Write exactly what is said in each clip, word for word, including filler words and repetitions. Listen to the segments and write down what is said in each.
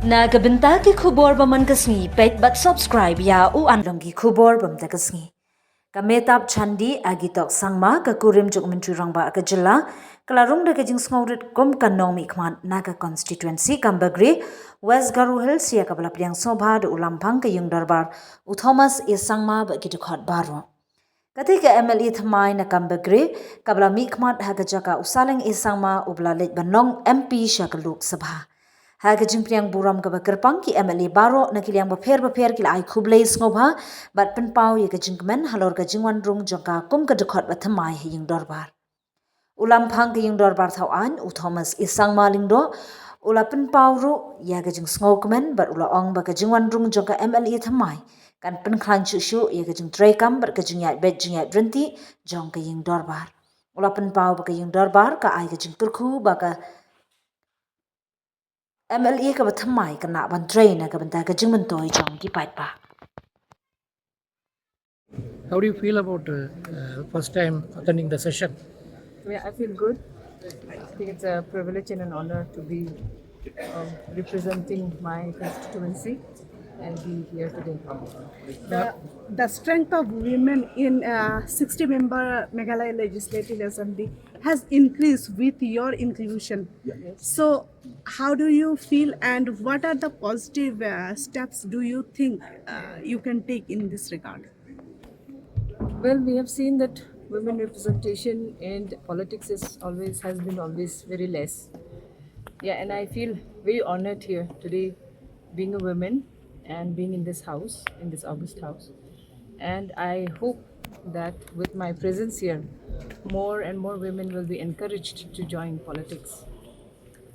Na ka bynta ki khubor ba man ka sngi, peit bad subscribe ïa u Anlong ki khubor ba man ka sngi. Ka Mehtab Chandee Agitok Sangma, ka kurim jong u Myntri Rangbah ka jylla, ka la rung da ka jingsngewrit kum ka nongmihkhmat na ka constituency Kambagre, West Garo Hills, ïa kaba la pdiang sngewbha da u Lamphang ka Ïing Dorbar, u Thomas A Sangma bad ki dkhot baroh. Katei ka M L A thymmai na Kambagre, kaba la mihkhmat ha ka jaka u Saleng A Sangma uba la leit ban long M P sha ka Lok Sabha. Ha ka jingpdiang burom kaba kyrpang, ki M L A baroh na ki liang bapher bapher ki la ai khublei sngewbha bad pynpaw ïa ka jingkmen halor ka jingwan rung jong ka kum ka dkhot ba thymmai ha Ïing Dorbar. U Lamphang ka Ïing Dorbar Thawaiñ, u Thomas A Sangma Lyngdoh, u la pynpaw ruh ïa ka jingsngewkmen bad u la ong ba ka jingwan rung jong ka M L A thymmai kan pynkhlaiñ shuh shuh ïa ka jingtreikam bad ka jingïaid beit jingïaid ryntih jong ka Ïing Dorbar. U la pynpaw ba ka Ïing Dorbar ka ai ka jingkyrkhu ba ka M L A kaba thymmai kan lah ban trei na ka bynta ka jingmyntoi jong ki paidbah. How do you feel about uh, uh, first time attending the session? Yeah, I feel good. I think it's a privilege and an honor to be um, representing my constituency and be here today. The, the strength of women in uh, sixty member Meghalaya Legislative Assembly has increased with your inclusion. So, how do you feel and what are the positive uh, steps do you think uh, you can take in this regard? Well, we have seen that women representation in politics is always has been always very less. Yeah, and I feel very honored here today, being a woman and being in this house, in this august house. And I hope that with my presence here, more and more women will be encouraged to join politics.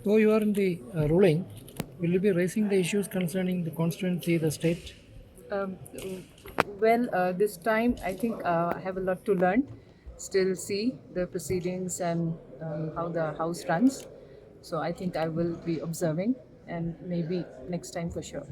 Though you are in the uh, ruling, will you be raising the issues concerning the constituency, the state? Um, well, uh, this time I think uh, I have a lot to learn. Still see the proceedings and um, how the house runs. So I think I will be observing and maybe next time for sure.